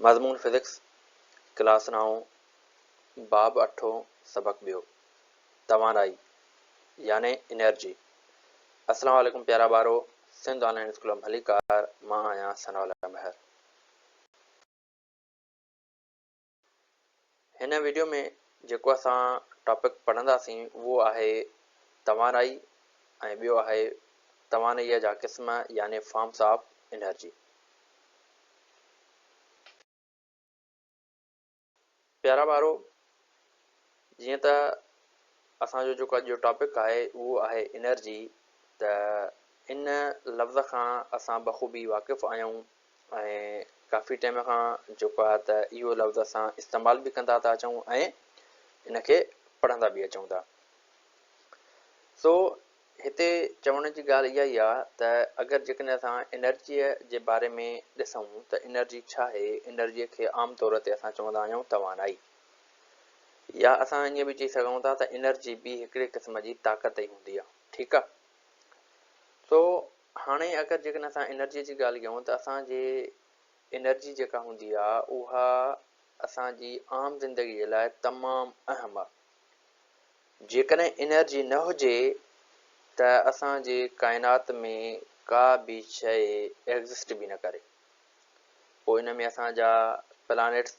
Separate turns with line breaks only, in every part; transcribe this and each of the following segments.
مضمون physics, class نائون، باب اٺون، سبق ٻيو، توانائي يعني انرجي. السلام عليڪم پيارا ٻارو، سنڌ آن لائين اسڪول ۾ ڀليڪار، مان آهيان ثناء الله مهر. هن وڊيو ۾ جيڪو اسان ٽاپڪ پڙهنداسين اهو آهي توانائي ۽ ٻيو آهي توانائيء جا قسم يعني فارمس آف انرجي. پيارا ٻارو جيئن ته اسان جو جيڪو اڄ جو ٽاپڪ آهي اهو آهي انرجي ته ان لفظ کان اسان بخوبي واقف آهيون ۽ ڪافي ٽائيم کان جيڪو آهي ته اهو لفظ اسان استعمال به ڪندا ٿا اچون ۽ ان کي پڙهندا به اچون ٿا. سو هتي چوڻ جي ڳالهه اها ئي آهي ته اگر جيڪڏهن اسان انرجيء جي باري ۾ ڏسون ته انرجي ڇا آهي؟ انرجيء کي عام طور تي اسان چوندا آهيون توانائي يا اسان ائين به چئي سگهون ٿا ته انرجي به هڪڙي قسم جي طاقت ئي هوندي آهي ٺيڪ آهي. سو هاڻي اگر جيڪڏهن اسان انرجيء جي ڳالهه ڪيون ته اسان جي انرجي جيڪا هوندي آهي اها اسان جي عام زندگي جي لاء تمام اهم آهي. جيڪڏهن انرجي نه هجي ته اسان جي ڪائنات ۾ ڪا به شيء ايگزسٽ به نه ڪري. پوء ان ۾ اسان جا پلانيٽس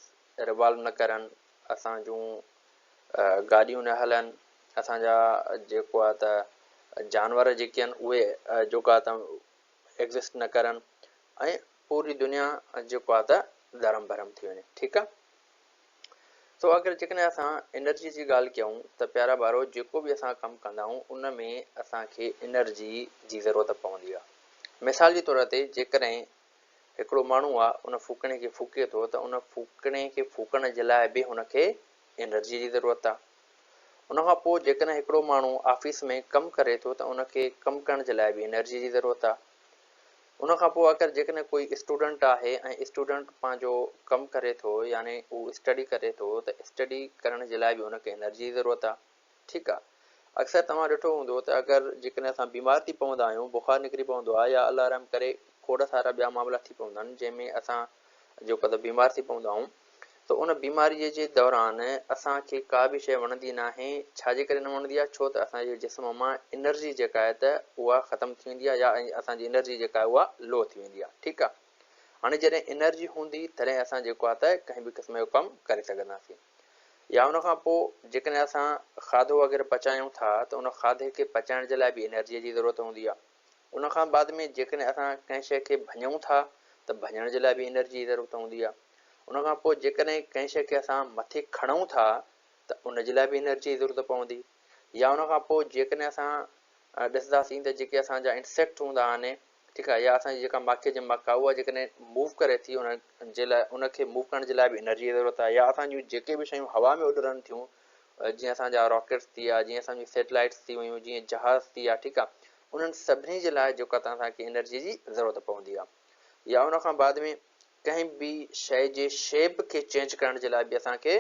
ريوالو نه ڪرن، اسان جون گاڏيون نه هلن، اسان جا جيڪو آهي ته جانور جيڪي آهن اهي جيڪو آهي ته ايگزسٽ نه ڪرن ۽ پوري دنيا جيڪو آهي ته درهم برهم ٿي وڃي. ٺيڪ آهي. سو اگر جيڪڏهن اسان انرجي جي ڳالهه ڪيون ته پيارا ٻارو جيڪو به اسان ڪم ڪندا آهيون ان ۾ اسان کي انرجي جي ضرورت پوندي آهي. مثال جي طور تي جيڪڏهن هڪڙو ماڻهو آهي ان ڦوڪڻي کي ڦوڪي ٿو ته ان ڦوڪڻي کي ڦوڪڻ جي لاء به هن کي انرجي جي ضرورت آهي. ان کان پوء جيڪڏهن هڪڙو ماڻهو آفيس ۾ ڪم ڪري ٿو ته ان کي ڪم ڪرڻ جي لاء به انرجي جي ضرورت آهي. ان کان پوء اگر جيڪڏهن ڪوئي اسٽوڊنٽ آهي ۽ اسٽوڊنٽ پنهنجو ڪم ڪري ٿو يعني هو اسٽڊي ڪري ٿو ته اسٽڊي ڪرڻ جي لاء به ان کي انرجي جي ضرورت آهي ٺيڪ آهي اڪثر توهان ڏٺو هوندو ته اگر جيڪڏهن اسان بيمار ٿي پوندا آهيون بخار نڪري پوندو آهي يا الله رحم ڪري کوڙ سارا ٻيا معاملا ٿي پوندا آهن جنهن ۾ اسان جيڪو ته بيمار ٿي پوندا آهيون ته ان بيماريء جي دوران اسان کي ڪا به شيء وڻندي ناهي، ڇا جي ڪري نه وڻندي آهي؟ ڇو ته اسان جي جسم مان انرجي جيڪا آهي ته اها ختم ٿي ويندي آهي يا اسان جي انرجي جيڪا آهي اها لو ٿي ويندي آهي ٺيڪ آهي هاڻي جڏهن انرجي هوندي تڏهن اسان جيڪو آهي ته ڪنهن به قسم جو ڪم ڪري سگهنداسين يا ان کان پوء جيڪڏهن اسان کاڌو وغيره پچايون ٿا ته ان کاڌي کي پچائڻ جي لاء به انرجيء جي ضرورت هوندي آهي ان کان بعد ۾ جيڪڏهن اسان ڪنهن شيء کي ڀڃون ٿا ته ڀڃڻ جي لاء به انرجي جي ضرورت هوندي آهي. ان کان پوء جيڪڏهن ڪنهن شيء کي اسان مٿي کڻون ٿا ته ان جي لاء به انرجي جي ضرورت پوندي يا ان کان پوء جيڪڏهن اسان ڏسنداسين ته جيڪي اسان جا انسيڪٽ هوندا آهن ٺيڪ آهي يا اسان جي جيڪا ماکيء جي مک آهي اها جيڪڏهن موو ڪري ٿي ان جي لاء ان کي موو ڪرڻ جي لاء به انرجي جي ضرورت آهي يا اسان جون جيڪي به شيون هوا ۾ اڏرن ٿيون جيئن اسان جا راڪيٽس ٿي ويا جيئن اسان جون سيٽلائيٽس ٿي ويون جيئن جهاز ٿي ويا ٺيڪ آهي انهن سڀني جي لاء جيڪو آهي اسان کي انرجي جي ضرورت پوندي آهي يا ان کان بعد ۾ ڪنهن به شيء جي شيپ کي چينج ڪرڻ جي لاء به اسان کي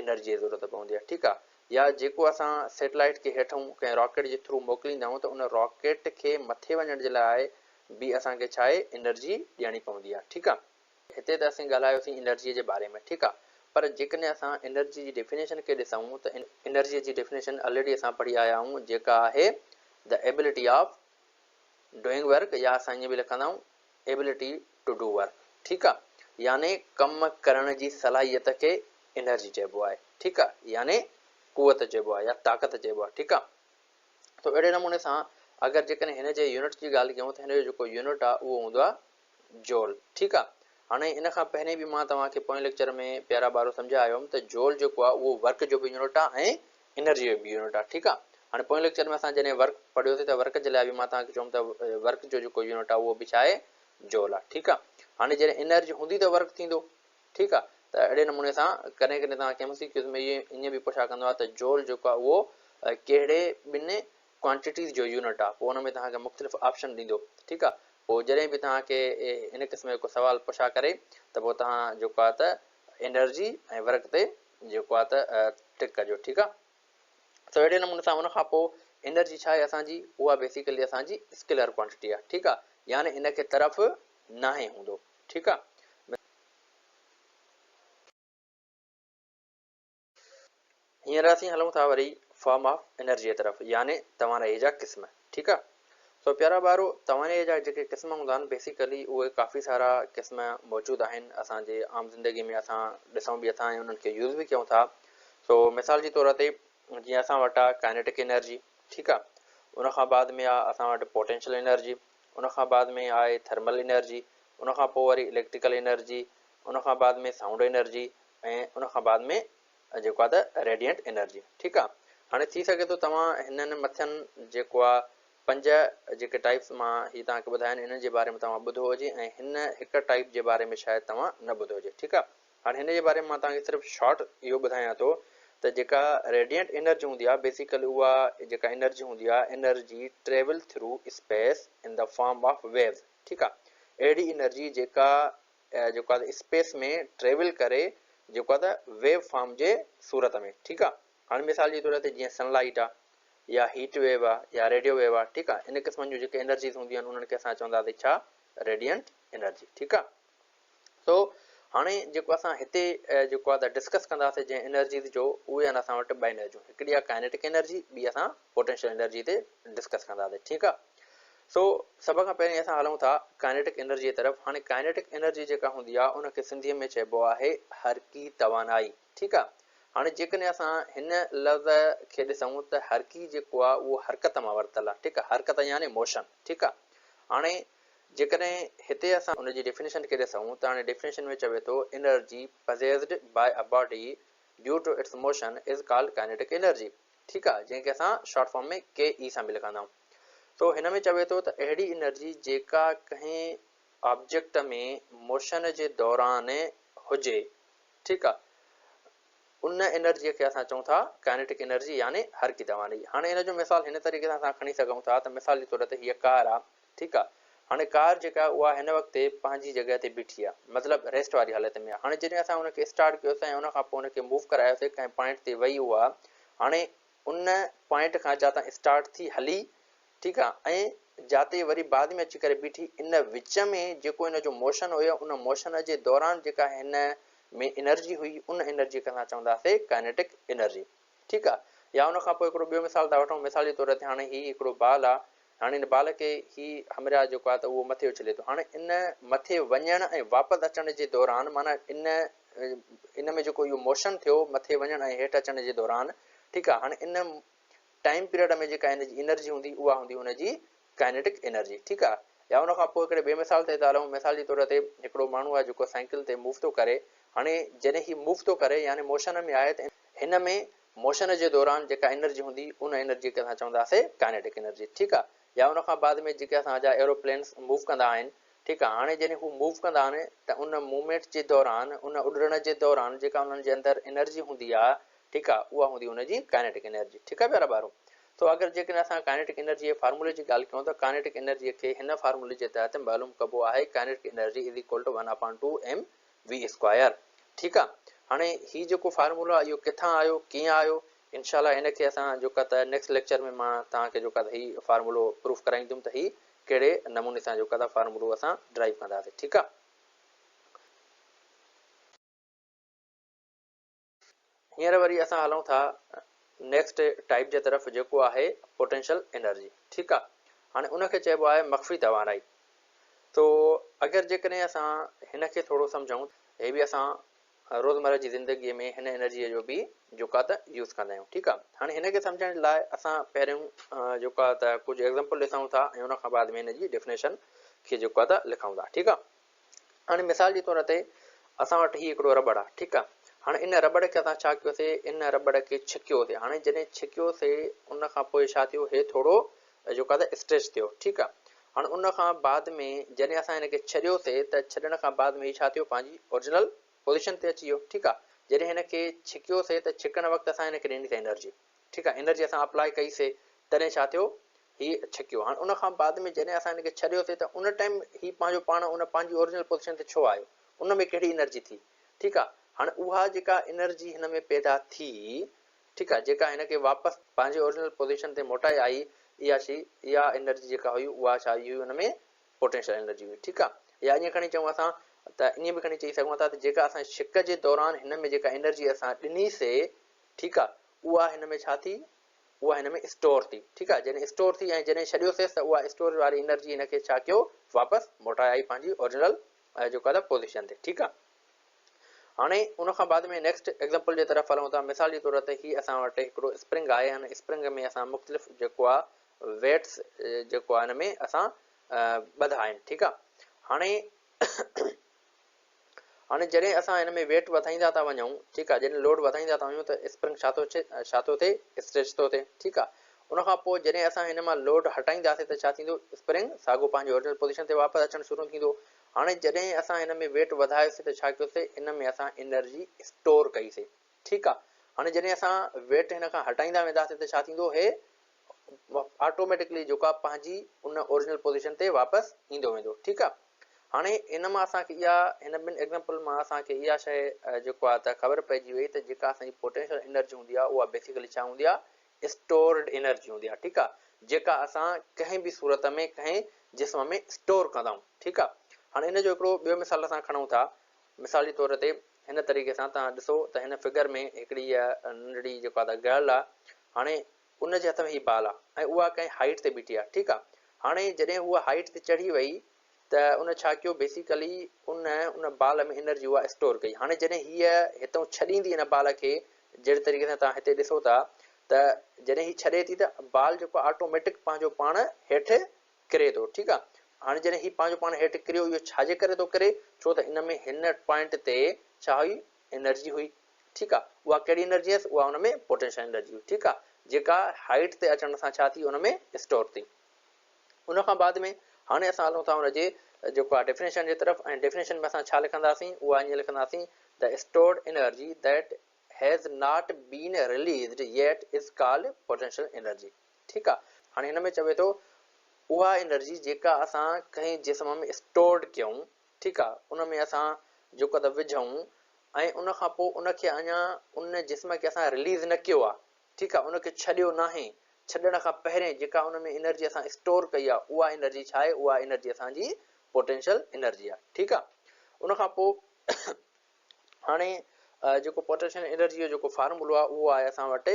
انرجي جي ضرورت پوندي آهي ٺيڪ آهي يا جيڪو اسان سيٽلائيٽ کي هيٺون ڪنهن راڪيٽ جي ٿرو موڪليندا آهيون ته ان راڪيٽ کي مٿي وڃڻ جي لاء به اسان کي ڇا آهي انرجي ڏيڻي پوندي آهي ٺيڪ آهي. هتي ته اسين ڳالهايوسين انرجيء جي باري ۾ ٺيڪ آ پر جيڪڏهن اسان انرجي جي ڊيفينيشن کي ڏسون ته انرجيء جي ڊيفينيشن الريڊي اسان پڙهي آيا آهيون جيڪا آهي The ability of doing work يا اسان ائين به لکندا آهيون Ability to do work ٺيڪ آ يعني ڪم ڪرڻ جي صلاحيت کي انرجي چئبو آهي ٺيڪ آ يعني قوت چئبو آهي يا طاقت چئبو آهي ٺيڪ آ ته اهڙي نموني سان اگر جيڪڏهن هن جي يونٽ جي ڳالهه ڪيون ته هن جو جيڪو يونٽ آ اهو هوندو آهي جول، ٺيڪ آ. هاڻي ان کان پهرين به مان توهان کي پوئين ليڪچر ۾ پيارا ٻارو سمجهايو هيم ته جول جيڪو آ اهو ورڪ جو به يونٽ آ ۽ انرجي جو به يونٽ آ ٺيڪ آ. هاڻي پوئين ليڪچر ۾ اسان جڏهن ورڪ پڙهيوسين ته ورڪ جي لاء به مان توهان کي چيو هيم ته ورڪ جو جيڪو يونٽ آ اهو به ڇا آهي جول آ ٺيڪ آ. هاڻي جڏهن انرجي هوندي ته ورڪ ٿيندو ٺيڪ آ ته اهڙي نموني سان ڪڏهن ڪڏهن توهان کي ايم سي ڪيوز ۾ ائين به پڇا ڪندو آ ته جول جيڪو آ اهو ڪهڙي ٻن ڪوانٽيٽيز جو يونٽ آ پوء ان ۾ توهان کي مختلف آپشن ڏيندو ٺيڪ آ پوء جڏهن به توهان کي ان قسم جو ڪو سوال پڇا ڪري ته پوء توهان جيڪو آ ته انرجي ۽ ورڪ تي جيڪو آ ته ٽڪ ڪجو ٺيڪ آ سو اهڙي نموني سان ان کان پوء انرجي ڇا آهي اسان جي اها بيسيڪلي اسان جي اسڪيلر ڪوانٽيٽي آ ٺيڪ آ يعني ان کي طرف ناهي هوندو ٺيڪ آ. هينئر اسين هلون ٿا وري فارم آف انرجيء طرف يعني توانائيء جا قسم ٺيڪ آ. سو پيارا ٻارو توانائيء جا جيڪي قسم هوندا آهن بيسيڪلي اهي ڪافي سارا قسم موجود آهن اسان جي عام زندگي ۾ اسان ڏسون به ٿا ۽ انهن کي يوز به ڪيون ٿا. سو مثال جي طور تي جيئن اسان وٽ آ ڪائنيٽڪ انرجي ٺيڪ آ ان کان بعد ۾ آ اسان وٽ پوٽينشل انرجي ان کان بعد ۾ آهي ٿرمل انرجي ان کان پوء وري اليڪٽريڪل انرجي ان کان بعد ۾ سائونڊ انرجي ۽ ان کان بعد ۾ جيڪو آ ته ريڊيئنٽ انرجي ٺيڪ آ. هاڻي ٿي سگهي ٿو توهان هنن مٿين جيڪو آ پنج جيڪي ٽائپس مان هي توهان کي ٻڌايا آهن انهن جي باري ۾ توهان ٻڌو هجي ۽ هن هڪ ٽائپ جي باري ۾ شايد توهان نه ٻڌو هجي ٺيڪ آ. هاڻي هن جي باري ۾ مان توهان کي صرف شارٽ اهو ٻڌايان ٿو ته جيڪا ريڊيئنٽ انرجي هوندي آ بيسيڪلي اها جيڪا انرجي هوندي آ energy travel through space in the form of waves ٺيڪ آ. اهڙي انرجي جيڪا جيڪو آهي اسپيس ۾ ٽريول ڪري جيڪو آهي ته ويو فارم جي صورت ۾ ٺيڪ آهي هاڻي مثال جي طور تي جيئن سن لائيٽ آهي يا هيٽ ويو آهي يا ريڊيو ويو آهي ٺيڪ آهي ان قسمن جون جيڪي انرجيز هونديون آهن انهن کي اسان چونداسين ڇا ريڊيئنٽ انرجي ٺيڪ آهي سو هاڻي جيڪو اسان هتي جيڪو آهي ته ڊسڪس ڪنداسين جنهن انرجيز جو اهي آهن اسان وٽ ٻه انرجيون هڪڙي آهي ڪائنيٽڪ انرجي ٻي اسان پوٽينشل انرجي تي ڊسڪس ڪنداسين ٺيڪ آهي سو سڀ کان پهرين اسان هلون ٿا ڪائنيٽڪ انرجيء طرف. هاڻي ڪائنيٽڪ انرجي جيڪا هوندي آهي ان کي سنڌيء ۾ چئبو آهي حرڪي توانائي. ٺيڪ آ. هاڻي جيڪڏهن اسان هن لفظ کي ڏسون ته حرڪي جيڪو آ اهو حرڪت مان ورتل آ. ٺيڪ آ. حرڪت يعني موشن. ٺيڪ آ. هاڻي جيڪڏهن هتي اسان ان جي ڊيفينيشن کي ڏسون ته هاڻي ڊيفينيشن ۾ چوي ٿو energy possessed by a body due to its motion is called kinetic energy. ٺيڪ آ. جنهن کي اسان شارٽ فارم ۾ ڪي اي سان به لکندا آهيون. سو هن ۾ چوي ٿو ته اهڙي انرجي جيڪا ڪنهن آبجيڪٽ ۾ موشن جي دوران هجي ٺيڪ آ ان انرجي کي اسان چئون ٿا ڪائنيٽڪ انرجي يعني حرڪي توانائي. هاڻي ان جو مثال هن طريقي سان اسان کڻي سگهون ٿا ته مثال جي طور تي هيء ڪار آ ٺيڪ آ هاڻي ڪار جيڪا اها هن وقت پنهنجي جڳهه تي بيٺي آ مطلب ريسٽ واري حالت ۾ آ هاڻي جڏهن اسان ان کي اسٽارٽ ڪيوسين ۽ ان کان پوء ان کي موو ڪرايوسين ڪنهن پوائنٽ تي وئي اها هاڻي ان پوائنٽ کان جاتان اسٽارٽ ٿي هلي ٺيڪ آ ۽ جاتي وري بعد ۾ اچي ڪري بيٺي ان وچ ۾ جيڪو ان جو موشن هيو ان موشن جي دوران جيڪا هن ۾ انرجي هئي ان انرجي کي اسان چونداسي ڪائنيٽڪ انرجي ٺيڪ آ يا ان کان پوء هڪڙو ٻيو مثال ٿا وٺون مثال جي طور تي هاڻي هي هڪڙو بال آ هاڻي ان بال کي هي همراهه جيڪو آ ته اهو مٿي اڇلي ٿو هاڻي ان مٿي وڃڻ ۽ واپس اچڻ جي دوران معنيٰ ان ان ۾ جيڪو اهو موشن ٿيو مٿي وڃڻ ۽ هيٺ اچڻ جي دوران ٺيڪ آ هاڻي ان ٽائيم پيريڊ ۾ جيڪا ان جي انرجي هوندي اها هوندي ان جي ڪائنيٽڪ انرجي ٺيڪ آ يا ان کان پوء هڪڙي ٻئي مثال تي ٿا هلون مثال جي طور تي هڪڙو ماڻهو آ جيڪو سائيڪل تي موو ٿو ڪري هاڻي جڏهن هي موو ٿو ڪري يعني موشن ۾ آهي ته هن ۾ موشن جي دوران جيڪا انرجي هوندي ان انرجي کي اسان چونداسي ڪائنيٽڪ انرجي ٺيڪ آ يا ان کان بعد ۾ جيڪي اسان جا ايروپلينس موو ڪندا آهن ٺيڪ آ هاڻي جڏهن هو موو ڪندا آهن ته ان موومينٽ جي دوران ان اڏرڻ جي دوران جيڪا انهن جي اندر انرجي هوندي آ ٺيڪ آ اها هوندي ان جي ڪائنيٽڪ انرجي ٺيڪ آ پيارا ٻارو سو اگر جيڪڏهن اسان ڪائنيٽڪ انرجي جي فارمولي جي ڳالهه ڪيون ته ڪائنيٽڪ انرجي کي هن فارمولي جي تحت معلوم ڪبو آهي kinetic energy is equal to one upon two M V square ٺيڪ آ هاڻي هي جيڪو فارمولو آ اهو ڪٿان آيو ڪيئن آيو انشاء الله ان کي اسان جيڪا ته نيڪسٽ ليڪچر ۾ مان توهان کي جيڪا ته هي فارمولو پروف ڪرائيندم ته هي ڪهڙي نموني سان جيڪا ته فارمولو اسان ڊرائيو ڪنداسين ٺيڪ آ. هينئر وري اسان هلون ٿا نيڪسٽ ٽائيپ جي طرف جيڪو آهي پوٽينشل انرجي ٺيڪ آ. هاڻي ان کي چئبو آهي مخفي توانائي. تو اگر جيڪڏهن اسان هن کي ٿورو سمجهون هي به اسان روزمره جي زندگيء ۾ هن انرجيء جو به جيڪو آ ته يوز ڪندا آهيون ٺيڪ آ هاڻي هن کي سمجهڻ جي لاء اسان پهريون جيڪو آ ته ڪجهه ايگزامپل ڏسون ٿا ۽ ان کان بعد ۾ هن جي ڊيفنيشن کي جيڪو آ ته لکون ٿا ٺيڪ آ هاڻي مثال جي طور تي اسان وٽ هي هڪڙو رٻڙ آ ٺيڪ آ هاڻي ان رٻڙ کي اسان ڇا ڪيوسي ان رٻڙ کي ڇڪيوسي هاڻي جڏهن ڇڪيوسي ان کان پوء ڇا ٿيو هي ٿورو جيڪو آ ته اسٽريچ ٿيو ٺيڪ آ هاڻ ان کان بعد ۾ جڏهن اسان هن کي ڇڏيوسي ته ڇڏڻ کان بعد ۾ هي ڇا ٿيو پنهنجي اورجنل پوزيشن تي اچي ويو ٺيڪ آ جڏهن هن کي ڇڪيوسي ته ڇڪڻ وقت اسان هن کي ڏني سي انرجي ٺيڪ آ انرجي اسان اپلائي ڪئي سي تڏهن ڇا ٿيو هي ڇڪيو هاڻ ان کان بعد ۾ جڏهن اسان هن کي ڇڏيوسي ته ان ٽائيم هي پنهنجو پاڻ ان پنهنجي اورجنل پوزيشن تي ڇو آيو ان ۾ ڪهڙي انرجي ٿي ٺيڪ آ هاڻ اها جيڪا انرجي هن ۾ پيدا ٿي ٺيڪ آ جيڪا هن کي واپس پنهنجي اورجنل پوزيشن تي موٽائي آئي اها شي اها انرجي جيڪا هئي اها ڇا هئي ان ۾ پوٽينشل انرجي هئي ٺيڪ آ يا ائين کڻي چئون اسان ته ائين به کڻي چئي سگهون ٿا ته جيڪا اسان ڇڪ جي دوران هن ۾ جيڪا انرجي اسان ڏني سي ٺيڪ آ اها هن ۾ ڇا ٿي؟ اها هن ۾ اسٽور ٿي، ٺيڪ آهي، جڏهن اسٽور ٿي ۽ جڏهن ڇڏيوسيس ته اها اسٽور واري انرجي هن کي ڇا ڪيو؟ واپس موٽائي آئي پنهنجي اوريجنل جيڪو آهي پوزيشن تي، ٺيڪ آهي. هاڻي ان کان بعد ۾ نيڪسٽ ايگزامپل جي طرف هلون ٿا. مثال جي طور تي هي اسان وٽ هڪڙو اسپرنگ آهي، هن اسپرنگ ۾ اسان مختلف جيڪو آهي ويٽس جيڪو آهي هن ۾ اسان ٻڌا آهن، ٺيڪ آهي. هاڻي هاڻي جڏهن اسان هن ۾ ويٽ وڌائيندا ٿا وڃون، ٺيڪ آهي، جڏهن لوڊ وڌائيندا ٿا وڃون ته اسپرنگ ڇا ٿو ڇا ٿو ٿئي؟ اسٽريچ ٿو ٿئي، ٺيڪ آهي. ان کان پوء جڏهن اسان هن مان لوڊ هٽائينداسين ته ڇا ٿيندو؟ اسپرنگ ساڳو پنهنجي اوريجنل پوزيشن تي واپس اچڻ شروع ٿيندو. هاڻي جڏهن اسان هن ۾ ويٽ وڌايوسين ته ڇا ڪيوسين؟ ان ۾ اسان انرجي اسٽور ڪئيسين، ٺيڪ آهي. هاڻي جڏهن اسان ويٽ هن کان هٽائيندا وينداسين ته ڇا ٿيندو؟ هي آٽوميٽڪلي جيڪو آهي پنهنجي ان اوريجنل پوزيشن تي واپس ايندو ويندو، ٺيڪ آهي. هاڻي ان مان اسان کي اها هن ٻن ايگزامپل مان اسان کي اها شيء جيڪو آهي ته خبر پئجي وئي ته جيڪا اسان جي پوٽينشل انرجي هوندي آهي اها بيسيڪلي ڇا هوندي آهي؟ اسٽورڊ انرجي هوندي آهي، ٺيڪ آهي، جيڪا اسان ڪنهن به صورت ۾ ڪنهن جسم ۾ اسٽور ڪندا آهيون، ٺيڪ آهي. هاڻي ان جو هڪڙو ٻيو مثال اسان کڻون ٿا. مثال جي طور تي هن طريقي سان توهان ڏسو ته هن فگر ۾ هڪڙي ننڍڙي جيڪو آهي ته گرل آهي، هاڻي ان جي هٿ ۾ هي بال آ ۽ اها ڪنهن هائيٽ تي بيٺي آ، ٺيڪ آ. هاڻي جڏهن هوء هائيٽ تي چڙهي وئي ته ان ڇا ڪيو بيسيڪلي ان ان بال ۾ انرجي اها اسٽور ڪئي. هاڻي جڏهن هيء هتئون ڇڏيندي ان بال کي جهڙي طريقي سان توهان هتي ڏسو ٿا ته جڏهن هي ڇڏي ٿي ته بال جيڪو آٽوميٽڪ پنهنجو پاڻ هيٺ ڪري ٿو، ٺيڪ آ. هاڻي جڏهن هي پنهنجو پاڻ هيٺ ڪريو اهو ڇا جي ڪري ٿو ڪري؟ ڇو ته ان ۾ هن پوائنٽ تي ڇا هئي؟ انرجي هئي، ٺيڪ آ. اها ڪهڙي انرجي هيس؟ اها ان ۾ پوٽينشل انرجي هئي، ٺيڪ آ، جيڪا هائيٽ تي اچڻ سان ڇا ٿي؟ ان ۾ اسٽور ٿي. ان کان بعد ۾ هاڻي اسان هلون ٿا ان جي جيڪو آ ڊيفينيشن جي طرف ۽ ڊيفينيشن ۾ اسان ڇا لکنداسين؟ اها ائين لکنداسين The stored energy that has not been released yet is called potential energy، ٺيڪ آ. هاڻي هن ۾ چوي ٿو اها انرجي جيڪا اسان ڪنهن جسم ۾ اسٽورڊ ڪيون، ٺيڪ آ، ان ۾ اسان جيڪو ته وجهون ۽ ان کان پوء ان کي اڃا ان جسم کي اسان رليز نه ڪيو آ، ٺيڪ آ، ان کي ڇڏيو ناهي، ڇڏڻ کان پهرين جيڪا ان ۾ انرجي اسان اسٽور ڪئي آ اها انرجي ڇا آهي؟ اها انرجي اسان جي پوٽينشل انرجي آ، ٺيڪ آ. ان کان پوء هاڻي جيڪو پوٽينشل انرجي جو جيڪو فارمولو آ اهو آهي اسان وٽ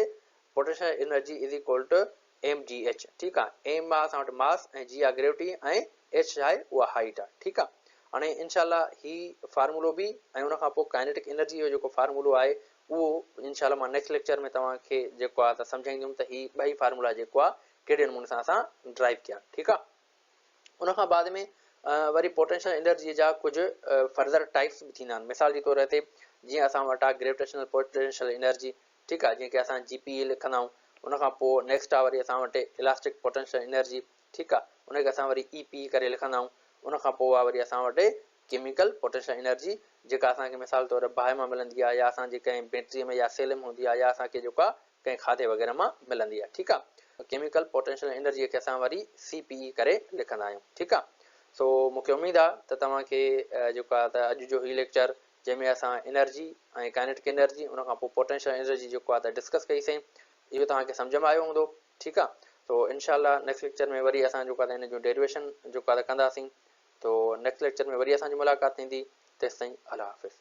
potential energy is equal to M G H, ٺيڪ آ. ايم آ اسان وٽ ماس ۽ جي آ گريوٽي ۽ ايڇ ڇا آهي؟ اها هائيٽ آ، ٺيڪ آ. هاڻي انشاء الله هي فارمولو به ۽ ان کان پوء ڪائنيٽڪ انرجي جو جيڪو فارمولو آهي اهو انشاء الله مان نيڪسٽ ليڪچر ۾ توهان کي جيڪو آ ته سمجهائيندم ته هي ٻئي فارمولا جيڪو آ ڪهڙي نموني سان اسان ڊرائيو ڪيا، ٺيڪ آ. ان کان بعد ۾ وري پوٽينشل انرجي جا ڪجهه فرڌر ٽائپس به ٿيندا آهن. مثال جي طور تي جيئن اسان وٽ آهي گريوٽيشنل پوٽينشل انرجي، ٺيڪ آهي، جنهن کي اسان جي پي اي لکندا آهيون. ان کان پوء نيڪسٽ آهي وري اسان وٽ الاسٽڪ پوٽينشل انرجي، ٺيڪ آهي، ان کي اسان وري اي پي اي ڪري لکندا آهيون. ان کان پوء آهي وري اسان وٽ ڪيميڪل پوٽينشل انرجي، جيڪا اسان کي مثال طور باهه مان ملندي آهي يا اسان جي ڪنهن بيٽري ۾ يا سيل ۾ هوندي آهي يا اسان کي جيڪو آهي ڪنهن کاڌي وغيره مان ملندي آهي، ٺيڪ آ. ڪيميڪل پوٽينشل انرجي کي اسان وري سي پي اي ڪري لکندا آهيون، ٺيڪ آ. سو مون کي اميد آ ته توهان کي جيڪو آ ته اڄ جو هي ليڪچر جنهن ۾ اسان انرجي ۽ ڪائنيٽڪ انرجي ان کان پوء پوٽينشل انرجي جيڪو آ ته ڊسڪس ڪئي سين اهو توهان کي سمجهه ۾ آيو هوندو، ٺيڪ آ. سو انشاء الله نيڪسٽ ليڪچر ۾ وري اسان جيڪو آ ته ان جون ڊيريويشن جيڪو آ ته ڪنداسين. تو نيڪسٽ ليڪچر ۾ وري اسان جي ملاقات ٿيندي، تيستائين الله حافظ.